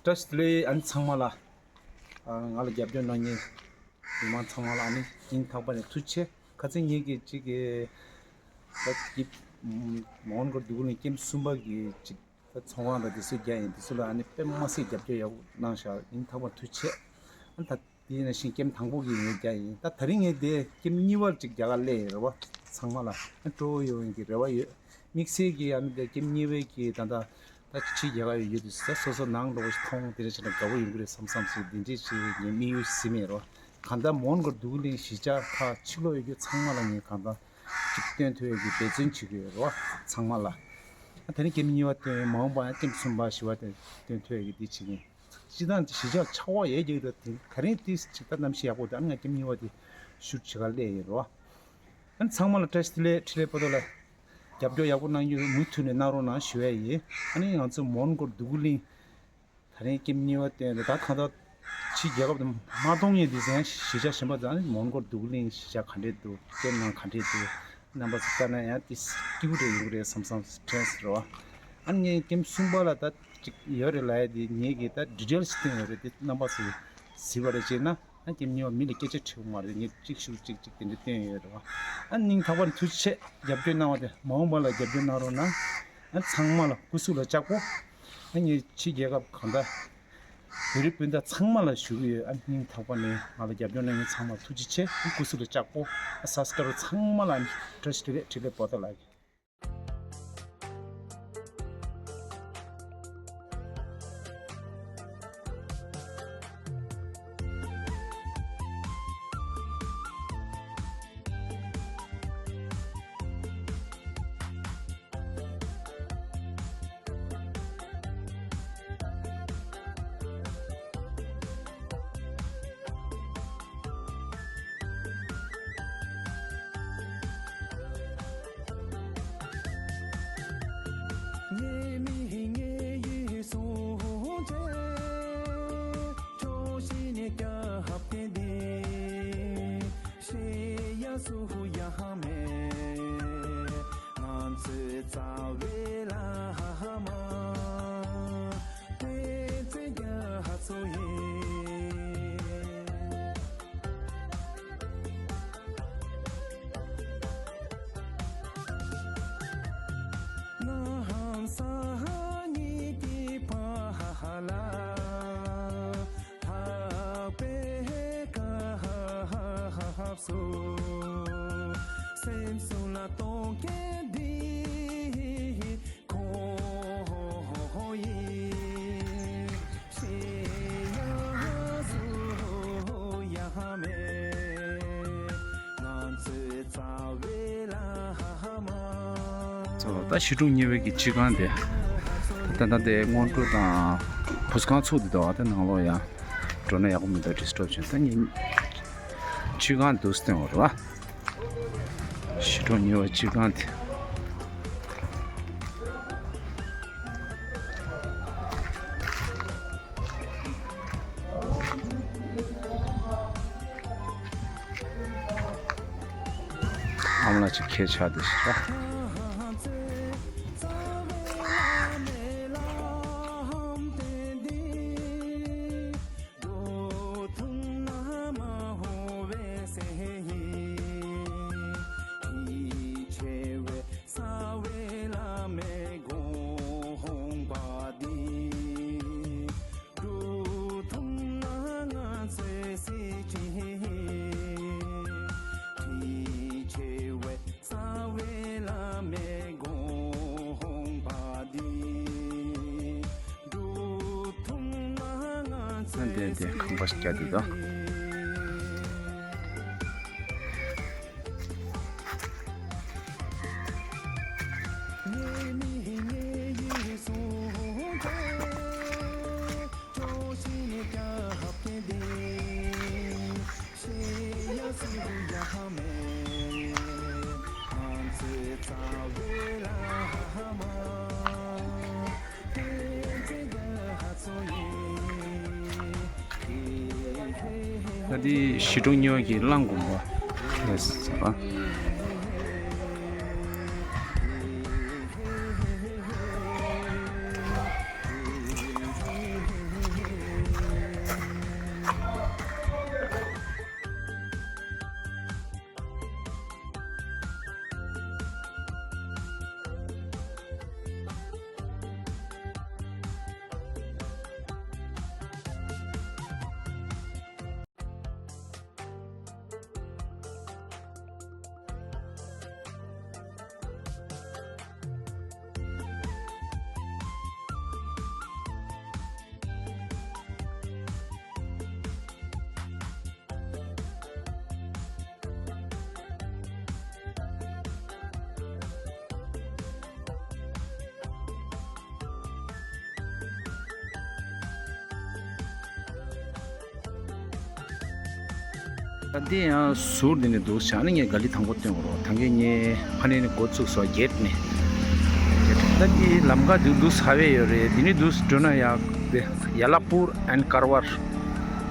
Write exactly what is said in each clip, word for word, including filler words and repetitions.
བཀྲ་ཤིས་བདེ་ལེགས། ཨ་ནི་ཚང་མ་ལ། ཨ། ང་ལ་རྒྱབ་སྐྱོར་གནང་མཁན་མི་མང་ཚང་མ་ལ་ཨ་ནི་སྙིང་ཐག་པ་ནས་ཐུགས་རྗེ་ཆེ། ཁ་སང་ངེད་ཀྱི་གཅིག་གི་ད་ཀྱི་མོན་གྷོ་འདོད་རྒུ་གླིང་ཀེམ་གསུམ་པ་གི་གཅིག་ད་ཚོང་ཁང་དང་དེ་ཚོ་རྒྱག་ཡིན། དེ་ཚོ་ལ་ཨ་ནི་དཔེ་མ་སྲིད་རྒྱབ་སྐྱོར་ཡག་པོ་གནང་ཤག་སྙིང་ཐག་པ་ཐུགས་རྗེ་ཆེ། ཨ་ནི་ད། དེ་ནང་བཞིན་ཀེམ་དང་པོ་གི་ངས་རྒྱག་ཡིན། ད་དེ་རིང་ངས་དེ་ཀེམ་གཉིས་པ་ཅིག་རྒྱག་ག་སླེབས་ཡིན། རེ་བ་ཚང་མ་ལ་སྤྲོ་བོ་ཡོང་བའི་གི་རེ་བ་ཡོད། དམིགས་བསལ་གྱི་ཨ་ནི་དེ་ཀེམ་གཉིས་པའི་གི་ད་ལྟ་ད་ཕྱི་རྒྱལ་ཁབ་ཡོད་དུས་ད་སོ་སོ་ནང་འགྲོ་བ་ཞིག་མཐོང་དེ་འདྲ་བྱས་ན་དགའ་པོ་ཡོང་གི་རེད་བསམ་བསམ་ཞིག་འདི་འདྲས་བྱས་པའི་ངའི་དམིགས་ཡུལ་ཟིན་མེད་རོ། གང་ལྟར་མོན་གྷོ་འདོད་རྒུ་གླིང་གཞིས་ཆགས་ཁག་ཕྱི་ལོགས་ཡོད་རྒྱུ་ཚང་མ་ལ་ངས་གང་ལྟར་ཅིག་སྟོན་ཐུབ་ཡས་ཀྱི་འབད་བརྩོན་བྱེད་ཀྱི་ཡོད་རོ། ཚང་མ་ལ། ད་དེ་རིང་ཀེམ་གཉིས་པ་སྟོན། མ་འོངས་པ་ཡང་ཀེམ་གསུམ་པ་བཞི་པ་སྟོན་སྟོན་ཐུབ་ཡས་ཀྱི་འདི་བྱེད་ཀྱི་ཡིན། སྤྱི་བཏང་གཞིས་ཆགས་ཆགས་པ་ཡོད་ཀྱི་རེད། དེ་ད་རིང་དེ་ཅིག་ད་གནམ་གཤིས་ཡག་པོ་འདུག་ཨ་ནི་ང་ཀེམ་གཉིས་པ་དེ་ཤུཊ་བྱེད་ག་སླེབས་ཡིན་རོ། ཨ་ནི་ཚང་མ་ལ་བཀྲ་ཤིས་བདེ་ལེགས། འཕྲིན་ལས་པོ་ཏོ་ལ་རྒྱབ་སྐྱོར་ཡག་པོ་གནང་རྒྱུ་མུ་མཐུད་ནས་གནང་རོགས་གནང་ཞུ་ཡ་ཡིན། ཨ་ནི་ང་ཚོ་མོན་གྷོ་འདོད་རྒུ་གླིང་ད་རིང་ཀེམ་གཉིས་པ་སྟོན་རེད། ད་གང་ལྟར་ཕྱི་རྒྱལ་ཁབ་དུ་མ་གཏོང་ཡས་དེ་ཚོ་ཡང་གཞིས་ཆགས་གཞན་པ་ཚོ་ཨ་ནི་མོན་གྷོ་འདོད་རྒུ་གླིང་གཞིས་ཆགས་ག་འདྲས་འདུག་ཀེམ་ནང་ག་འདྲས་འདུག་རྣམ་པ་ཚོ་ལྟ་ན་ཡང་དེ་སྐྱིད་པོ་འདྲ་ཡོང་གི་རེད་བསམ་བསམ་དྲན་སོང་རོ། ཨ་ནི་ངས་ཀེམ་གསུམ་པ་ལ་ད་ཅིག་ཡོད་རེད་ལབ་ཡ་དེ་ངེད་ཀྱིས་ད་ཌི་ཊེལ་ཞིག་བསྟན་ཡོད་རེད། དེ་རྣམ་པ་ཚོས་གཟིགས་པ་རེད་བྱས་ན། ཨ་ཀེམ་གཉིས་པ་མི་ལ་སྐད་ཆ་དྲི་བ་མ་རེད། ངས་གཅིག་ཞུ་གཅིག་གཅིག་དེ་འདྲ་བསྟན་ཡོད་རེད་བ། ཨ་སྙིང་ཐག་པ་ནས་ཐུགས་རྗེ་ཆེ། རྒྱབ་སྐྱོར་གནང་བ་དེ་མ་འོངས་པ་ལ་རྒྱབ་སྐྱོར་གནང་རོགས་གནང་། ཨ་ཚང་མ་ལ་སྐུ་གཟུགས་ལ་ལྕགས་པོ། ཨ་ངས་ཕྱི་རྒྱལ་ཁབ་གང་ལྟར་བོད་རིགས་སྤུན་ཟླ་ཚང་མ་ལ་ཞུ་གི་ཡོད། ཨ་སྙིང་ཐག་པ་ནས་ང་ལ་རྒྱབ་སྐྱོར་གནང་མཁན་ཚང་མ་ཐུགས་རྗེ་ཆེ། སྐུ་གཟུགས་ལ་ལྕགས་པོ། ཨ་སབ་སི་ཀ་རབ་ཚང་མ་ལ་བཀྲ་ཤིས་བདེ་ལེགས། འཕྲིན་ལས་པོ་ཏོ་ལགས། ངའི་མིག་ངའི་ཡིད་སོང་ཆེ། ཁྱོད་ཤི་ནས་སྐྱབས་མཁན་འདི། ཤེས་ཡ་སུ་ཡ་མེད། ང་ཚོའི་རྩ་བའི་བླ་མ། བསྟན་འཛིན་རྒྱ་མཚོ་ཡིན། ང་ཧང་སང་གཉིད་ཀྱི་བར་ལ། ཐག་པའི་སྐབས་སུ། སེམས་སུ་ལ་གཏོང་མཁན་འདི། ཁོ་ཡིན། ཤེས་ཡ་སུ་ཡ་མེད། ང་ཚོའི་རྩ་བའི་བླ་མ། ཚོ་ད་ཞི་ཀྲུང་གཉིས་པའི་གི་སྤྱི་ཁང་དེ། ད་ལྟ་དེ་སྔོན་འགྲོ་དང་བུ་སྒང་ཚུགས་དེ་འདུག་ད་ནང་ལོགས་ཡང་འགྲོ་ན་ཡག་པོ་མི་འདུག་ཌི་སི་ཊརབ་བྱུང་། ད་ཉིན་སྤྱི་ཁང་འདུག་སྟེང་བ་རེད་བ། ཞི་ཀྲུང་གཉིས་པ་སྤྱི་ཁང་དེ། ཨ་མ་ལགས་ཅིག་ཁྱེད་ཆགས་འདུག་ཟེར་བ། འགྲོ་ཐུབ་ན་མ་འོངས་པའི་སེམས་ཡིན། ཡིད་ཆེས་པའི་རྩ་བའི་བླ་མའི་དགོངས་པ་འདི། འགྲོ་ཐུབ་ན་ང་ཚོའི་སྲིད་སྤྱི། ཡིད་ཆེས་པའི་རྩ་བའི་བླ་མའི་དགོངས་པ་འདི། འགྲོ་ཐུབ་ན་ང་ཚོའི། ཨ་འདི་འདི་ཁང་པ་ཞིག་བརྒྱབ་འདུག་ད། ངའི་མིག་ངའི་ཡིད་སོང་ཆེ། ཁྱོད་ཤི་ནས་སྐྱབས་མཁན་འདི། ཤེས་ཡ་སུ་ཡ་མེད། ང་ཚོའི་རྩ་བའི་བླ་མ། བསྟན་འཛིན་རྒྱ་མཚོ་ཡིན། ད་འདི་ཞི་ཀྲུང་གཉིས་པ་གི་གླང་དགོན་པ་རེད་ཟེར་བ། ད་འདི་ཡང་ཟུར་འདི་ནས་འདུག་བྱས་ནས་ངས་ག་ལི་དང་པོ་སྟོན་དགོས་རོགས། ད་གིན་ངས་ཕ་ནས་ནས་འགོ་བཙུགས་སོ་གེད་ནས། ད་འདི་ལམ་ཁ་འདི་འདུག་ཧ་བའི་ཡོད་རེད། འདི་ནས་འདུག་འགྲོ་ན་ཡག་དེ་ཡ་ལ་པུར་ཨན་ཀར་ཝར་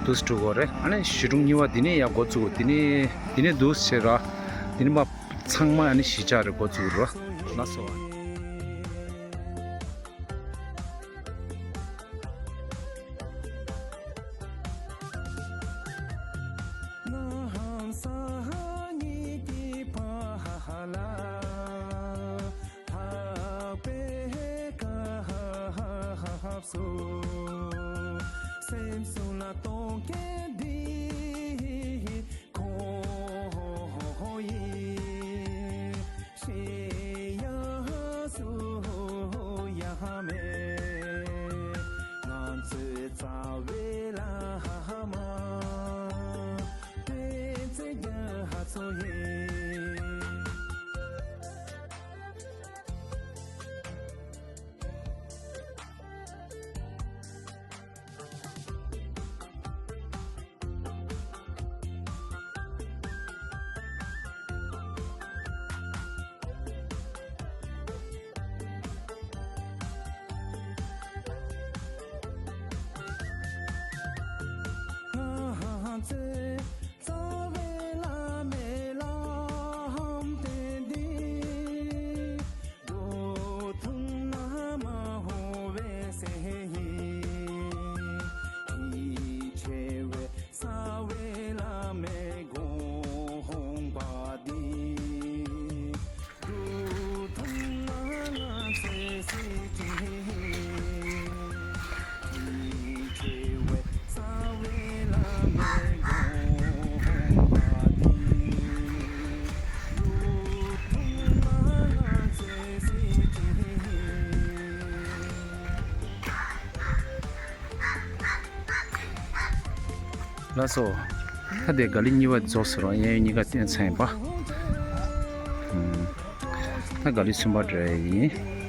འདུག་འགྲོ་དགོས་རེད། ཨ་ནི་གཞིས་གྲོང་གཉིས་པ་འདི་ནས་ཡར་འགོ་བཙུགས། འདི་ནས་འདི་ནས་འདུག་བྱས་ར། འདི་ནས་མ་ཚང་མ་ཨ་ནི་གཞིས་ཆགས་རེད། འགོ་བཙུགས་རོགས། ལགས་སོ། ལགས་སོ། ད་དེ་ག་ལི་གཉིས་པ་རྫོགས་ཟེར་བ་གཡས་གཡོན་གཉིས་ཀ་བསྟན་ཚར་ཡིན་པ། ཨུམ། ད་ག་ལི་གསུམ་པ་འགྲོ་ཡ་ཡིན།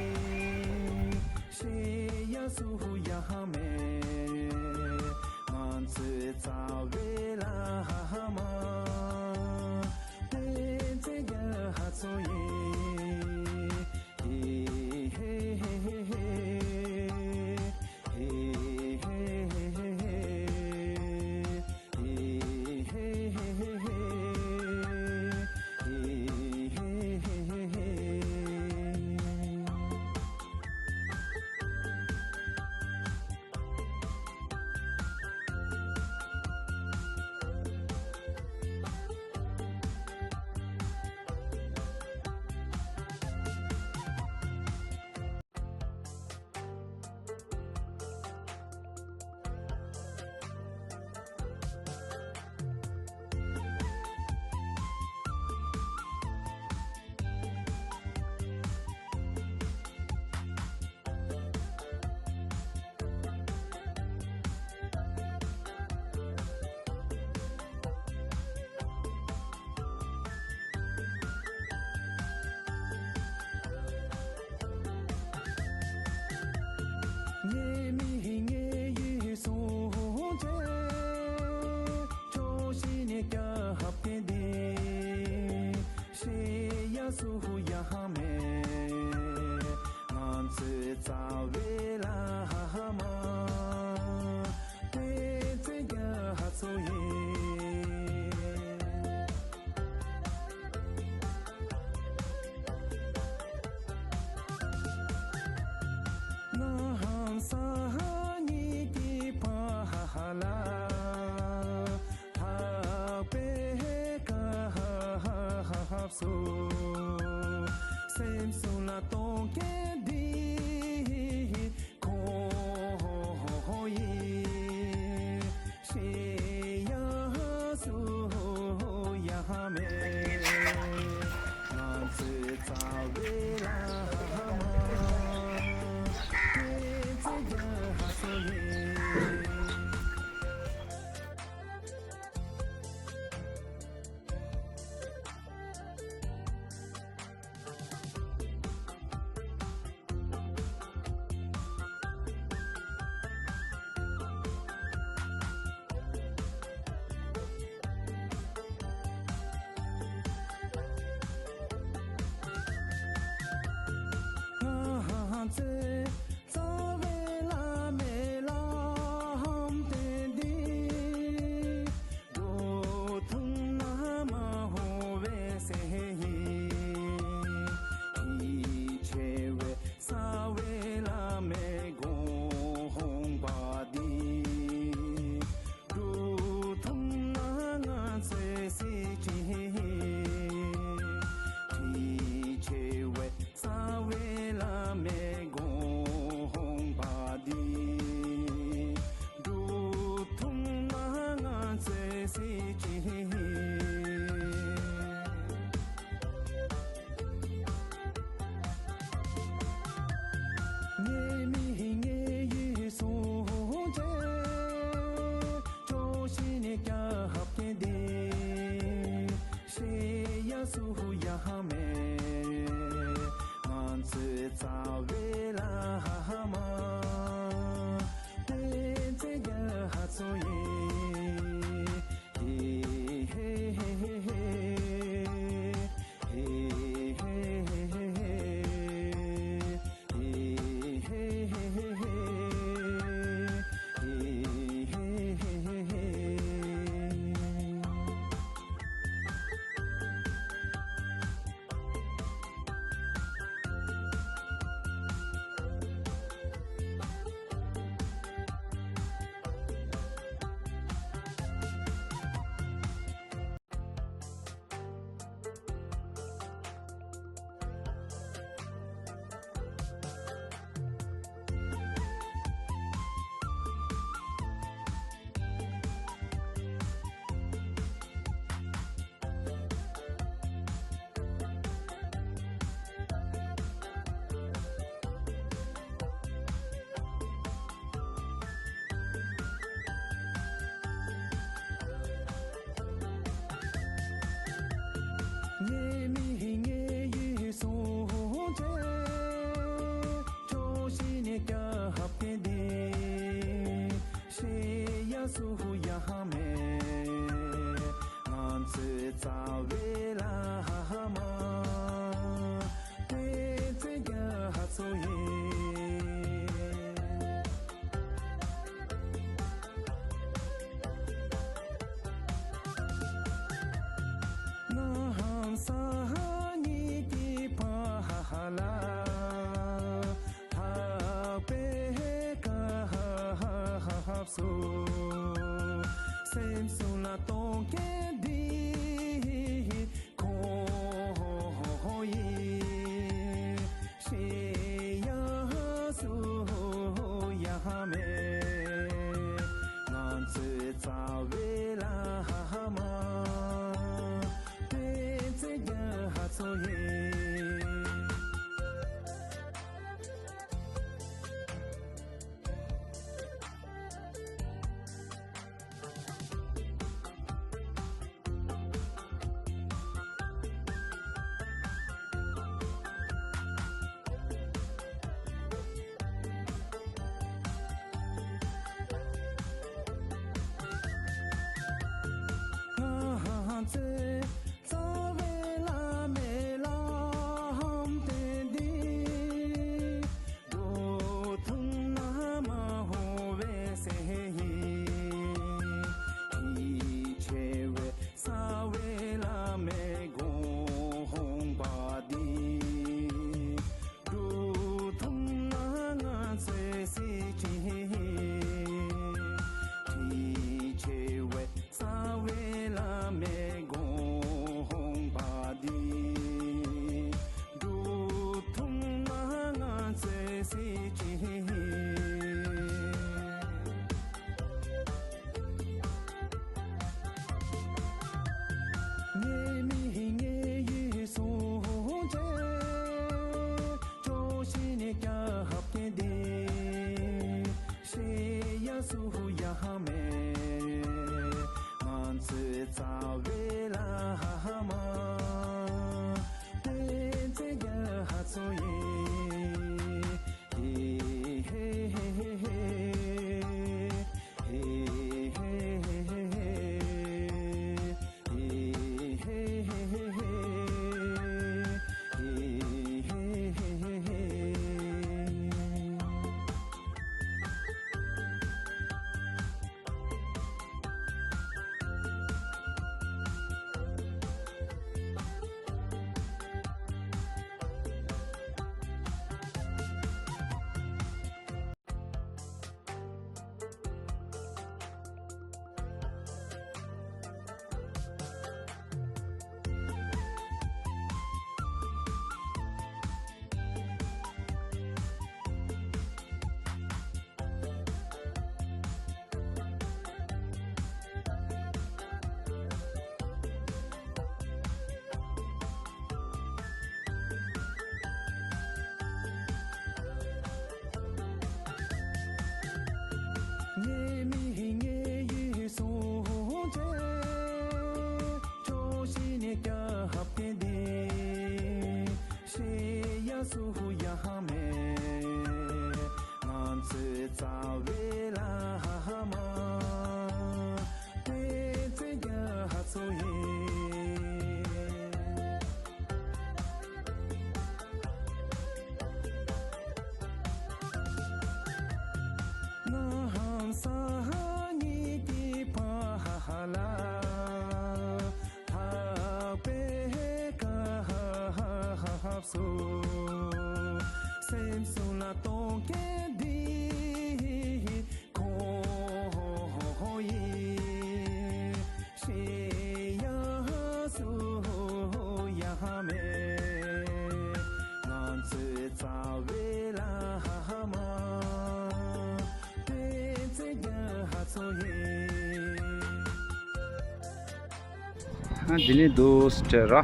འདི་ནས་འདུག་སེ་ར།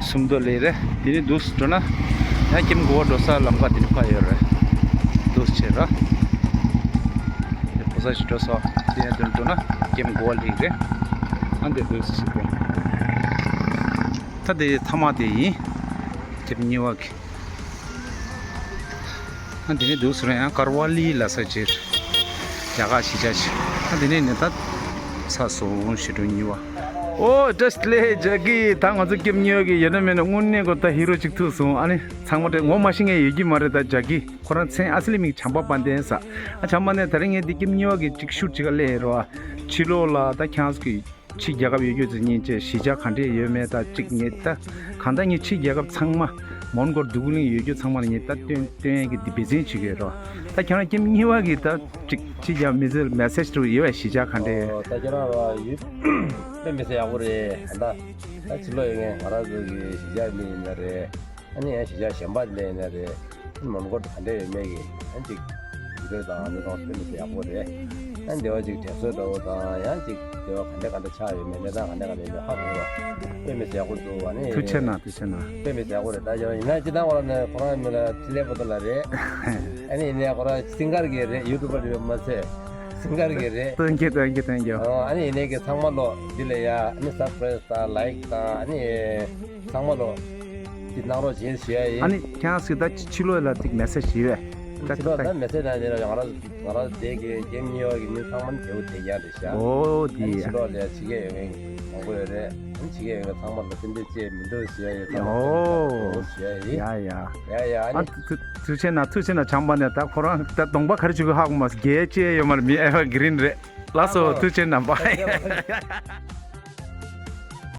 སུམ་མདོ་ལས་རེད། འདི་ནས་འདུག་སེ་འགྲོ་ན། ཡང་ཀེམ་གོ་བ་འགྲོ་ས་ལམ་ཁ་འདི་ནས་ཕར་ཡོད་རེད། འདུག་སེ་ར། དེ་ཕོ་ས་ཞིག་འགྲོ་ས། དེ་ཡང་འདི་འགྲོ་ན་ཀེམ་གོ་བ་ལས་རེད། ཨ་འདི་འདུག་སེ་ཞིག་རེད། ད་དེ་མཐའ་མ་དེ་ཡིན། ཀེམ་གཉིས་པ་གི། ཨ་འདི་ནས་འདུག་སེ་ར་ཡང་ཀར་ཝ་ལི་ལ་ས་ཅིག་རྒྱ་གར་གཞིས་ཆགས་ཤིག་ཨ་འདི་ནས་ནི་ད་ཚར་སོང་། ཞི་ཀྲུང་གཉིས་པ། ཨོ་བཀྲ་ཤིས་བདེ་ལེགས་ཇ་ཀི། ད་ང་ཚོ་ཀེམ་གཉིས་པ་གི་ཡོད་ན་མེད་ན་དངོས་གནས་ཁོ་ད་ཧི་རོ་གཅིག་ཐུག་སོང་། ཨ་ནི་ཚང་མ་དེ་ངོ་མ་ཤེས་མཁན་ཡོད་ཀྱི་མ་རེད། ད་ཇ་ཀི་ཁོ་རང་མཚན་ཨ་སི་ལི་མིང་བྱམས་པ་དཔལ་ལྡན་ཟེར། ཨ་བྱམས་པ་ནས་ད་རིང་ངས་འདི་ཀེམ་གཉིས་པ་གི་གཅིག་ཤུར་གཅིག་ག་སླེབས་རོགས། ཕྱི་ལོགས་ལ་ད་ཁྱེད་རང་ཚོ་གི་ཕྱི་རྒྱལ་ཁབ་ཡོད་རྒྱུ་ཚོ་གཉིས་བཅས་གཞིས་ཆགས་ག་འདྲས་ཡོད་མེད། ད་གཅིག་ངས་ད་གང་ལྟར་ངས་ཕྱི་རྒྱལ་ཁབ་ཚང་མ་མོན་གྷོར་འདུག་གླིང་ཡོད་རྒྱུ་ཚང་མ་ལ་ངས་ད་སྟོན་སྟོན་ཡས་ཀྱི་འདི་འབད་བརྩོན་བྱེད་ཀྱི་ཡོད་རོ། ད་ཁྱེད་རང་ཀེམ་གཉིས་པ་གི་ད་གཅིག་ཕྱི་རྒྱལ་མི་ཚོ་མེ་སེ་ཇི་འདྲ་ཡོད་པས། གཞིས་ཆགས་ག་འདྲས་ཡོད། ཨོ་ད་ཁྱེད་རང་ར་ཡོད། དཔེ་མི་སྲིད་ཡག་པོ་རེད། ད་ད་ཕྱི་ལོགས་ཡོད་མཁན་ང་རང་ཚོ་གི་གཞིས་ཆགས་མི་ཡིན་ན་རེད། ཨ་ནི་ཡང་གཞིས་ཆགས་གཞན་པ་ལ་ཡིན་ན་རེད། ཨ་ནི་མོན་གྷོ་ག་འདྲ་ཡོད་མེད་ཀྱི་ཨ་ཅིག་བརྗོད་དང་ཨ་ནི་ཚང་དཔེ་མི་སྲིད་ཡག་པོ་རེད། ཨ་ནི་སྡེ་བ་ཅིག་དྲན་གསོ་འདྲ་བོ་དང་ཡང་ཅིག་སྡེ་བ་ག་འདྲ་ག་འདྲ་ཆགས་ཡོད་མེད། གནས་སྟངས་ག་འདྲ་ག་འདྲ་ཡོད་མེད་ཧ་གོ་བ་དཔེ་མི་སྲིད་ཡག་པོ་འདུག་ཨ་ནི་ཐུགས་ཆེ་གནང་། ཐུགས་ཆེ་གནང་། དཔེ་མི་སྲིད་ཡག་པོ་རེད། ད་ཡང་ཡིན་ན་སྤྱིར་བཏང་ཁོ་རང་ནས་ཁོ་རང་མི་ལ་ཕྲིན་ལས་པོ་ཏོ་ལ་རེད། ཨ་ནི་ཡིན་ནའི་ཁོ་རང་སིང་གར་གྱི་རེད། ཡུ་ཊུབ་པར་རེད་མ་ཚད་སིང་གར་གྱི་རེད། སྟོན་གྱི་སྟོན་གྱི་སྟོན་གྱི། ཨོ་ཨ་ནི་ཡིན་ནའི་གི་ཚང་མ་ལོ་འདི་ལ་ཡ་ཨ་ནི་སབ་སི་ཀ་རའེབ་དང་ལའེག་དང་ཨ་ནི། ཚང་མ་ལོ། འདི་གནང་རོགས་བྱེད་ཞུ་ཡ་ཡིན། ཨ་ནི་ཁྱེད་རང་ཚོས་ད་ཕྱི་ལོགས་ལ་ཅིག་མེ་སེ་ཇི་ཞུ་ཡས། ད་ཕྱི་ལོགས་ད་མེ་སེ་ཇི་ནང་དེ་ལ་ང་རང་ང་རང་དེ་གའི་རྐྱེན་གཉིས་ཡོད་ཀྱི་མི་ཚང་མ་དེའུ་དེ་ཡ་རེད་ཤག་ཨོ་ཨ་ནི་དེ་ཕྱི་ལོགས་ལ་ཡ་ཕྱི་རྒྱལ་ཡོད་མཁན་མང་པོ་ཡོད་རེད། ཨ་ནི་ཕྱི་རྒྱལ་ཡོད་མཁན་ཚང་མ་ལ་སེམས་ཁྲལ་བྱེད་མི་འདུག་ཞུ་ཡ་ཡིན། ཚང་མ་ཨོ་ཞུ་ཡ་ཡིན། ཡ་ཡ། ཡ་ཡ། ཨ་ཨ་ནི་ཐུགས་ཆེ་གནང་། ཐུགས་ཆེ་གནང་། བྱམས་པ་ནས་ད་ཁོ་རང་ད་གདོང་པ་ག་རེ་བྱེད་དགོས་ཧ་གོ་མ་སོང་། རྒྱལ་གཅེས་ཡོད་མ་རེད། མི་ཨེ་བ་གི་རིན་རེད། ལགས་སོ། ཨ་ཐུགས་ཆེ་གནང་། བྷའི།